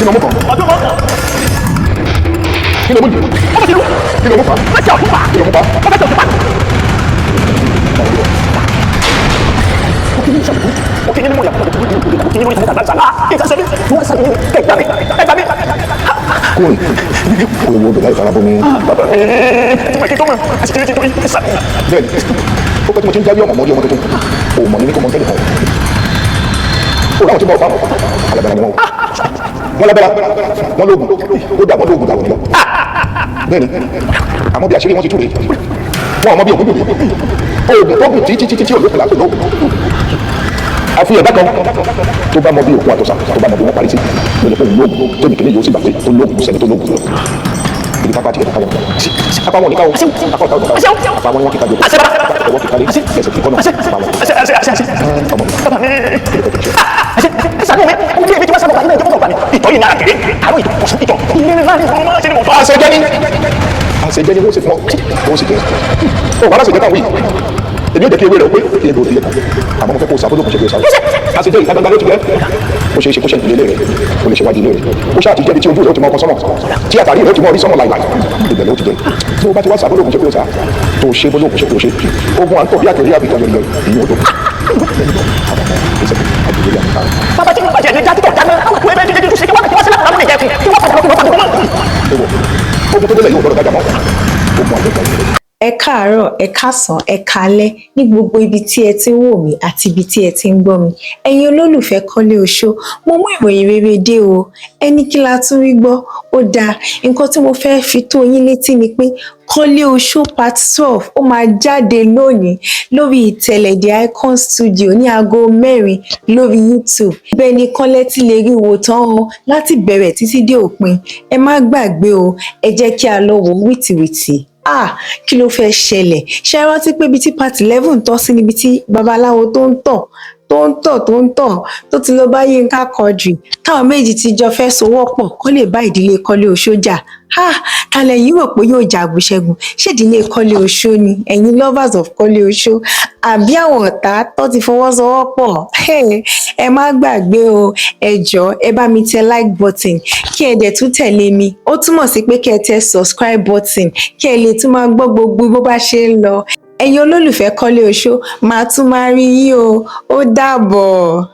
Kí ló mú kan? Ọdún mọ́. Kí ló mú jù? Ọmọ ti lù. Kí ló mú fa? Mẹ́tì ọ̀tún pa. Kí ló mú pa? Mẹ́tì ọ̀tún pa. Òkè ní mo yà òkè ní mo yà ẹgbà mi ẹgbà mi. Kúrò kúrò wo bẹ̀rẹ̀ ìfara bomi. Bàbá mi tí mo kí tó mọ̀ àti kí tó yí sàmì. Bẹ́ẹ̀ni, ó pẹ́ tí mo ti ń jáwé ọmọ mọ́rí ọmọ tuntun. O mọ̀ ní kò mọ̀ tẹ́lẹ̀ kan. O láwọn tí bọ̀ fáwọn alágbára ni wọ́n. Wọ́n lágbára, wọ́n lóògùn, ó dà wọ́n lóògùn dàrú lọ. Bẹ́ẹ̀ni, àmọ́ bí àṣírí wọn ti tú rèé. Wọ́n ọmọ bí ògùn dùn. Oògùn tó gùn títí títí tí olókùn lápè lóògùn. Àfi ẹ̀dá kan tó bá mọ bí òkun àtọ̀sà, tó bá mọ bí wọ́n parí sí, ló lè pé òun lóògùn tẹ́mi kìíní yóò sì gbà pé ó lóògùn sẹ́ni tó lóògùn lọ. Ibi kápá tiẹ̀ káwọn apá wọn ní káwọn apá ọ̀tá ọ̀tá apá wọn ni wọ́n kíka jòkó apá wọn kíka lé ẹsẹ̀ kíkọ́ náà apá wọn. Ọmọ mi, Bàbá mi. kí ló fẹ́ kí n ṣe? Sànú mi, mo ti èmi tí wọ́n sábà nílẹ̀ ìjọba mi. Ìtọ́ yìí nára kéré, àrùn ìtọ̀ kò sí ìtọ̀. Ilé ní láàrin ìfowópamọ́ ṣe ni mo tọ́. Àṣejẹ ni, àṣejẹ ni wọ́n ṣe fún ọ, wọ́n sì jẹ ọ wàhálà ṣèjẹ táwọn yìí. Èmi ò jẹ́ kí ewé rẹ̀ pé kí egbò òdìlé kan, àmọ́ mo fẹ́ kó o sàbódò kò ṣe kí o sàbó. Àṣejẹ ìta gbangba ló ti jẹ́. Ó ṣe é ṣe kó ṣe ìdílé rẹ̀, ó lè ṣe wájú ilé rẹ̀, ó ṣáà ti jẹ́bi tí ojú rẹ̀ ó ti mọ ọkọ sọ́nà, tí àtàrí rẹ̀ ó ti mọ orí sọ́nà láìláì, ibẹ̀ ló ti jẹ́. Tí o bá ti wá sàbódò kò ṣe kí o sà tó ṣe bódò kò ṣe kí o ṣe ogun à ń tọ̀ bí àkèrè àbí ìtọ́jú ìyẹn ó tó. Bàbá tí mo bàjẹ́ ní já títọ̀ dáná, àwọn àkúrẹ́ bẹ́ẹ̀ dídí ṣe kí wọ́n kí wọ́n sílẹ̀ àwọn ìjẹ̀kùn kí wọ́n padà lọ kí wọ́n padà lọ. Ogun tó délẹ̀ yóò gbọ́dọ̀ dájà mọ́ ogun àjọpọ̀. Ẹ káàárọ̀, ẹ káàsán, ẹ káalẹ́ ní gbogbo ibi tí ẹ ti ń wò mí àti ibi tí ẹ ti ń gbọ́ mi. Ẹ̀yin olólùfẹ́ Kọ́lé Oṣó, mo mú ìròyìn rere dé o. Ẹni kí la tún rí gbọ́? Ó dáa. Nǹkan tí mo fẹ́ fi tó yín létí ni pé Kọ́lé Oṣó part 12, ó máa jáde lónìí lórí ìtẹ̀lẹ̀ The Icon Studio ní aago 4 lórí YouTube. Ibẹ̀ nìkan lẹ ti lè rí wò tán o, láti bẹ̀rẹ̀ títí dé òpin. Ẹ má gbàgbé o, ẹ jẹ́ kí a lọ wò ó wìtìwìtì. Ah, kí ló fẹ́ ṣẹlẹ̀? Ṣé ẹ rántí pé ibi tí part 11 tọ́ sí níbi tí babaláwo tó ń tọ̀ tó ń tọ̀ tó ń tọ̀ tó ti lọ bá Yínká Quadri, táwọn méjì ti jọ fẹ́ sowọ́pọ̀ kó lè bá ìdílé Kọ́lé Oṣó jà? Ah, talẹ̀ yìí rò pé yóò jagun ṣẹ́gun? Ṣé ìdílé Kọ́lé Oṣó ni, ẹ̀yin lovers of Kọ́lé Oṣó, àbí àwọn ọ̀tá tó ti fọwọ́sowọ́pọ̀? Ẹ má gbàgbé o. Ẹ jọ̀ọ́, ẹ bá mi tẹ like button, kí ẹ dẹ̀ tún tẹ̀lé mi. Ó túmọ̀ sí pé kí ẹ tẹ subscribe button, kí ẹ lè tún máa gbọ́ gbogbo bó bá ṣe ń lọ. Ẹ̀yin olólùfẹ́ Kọ́lé Oṣó, màá tún máa rí yín o. Ó dàbọ̀.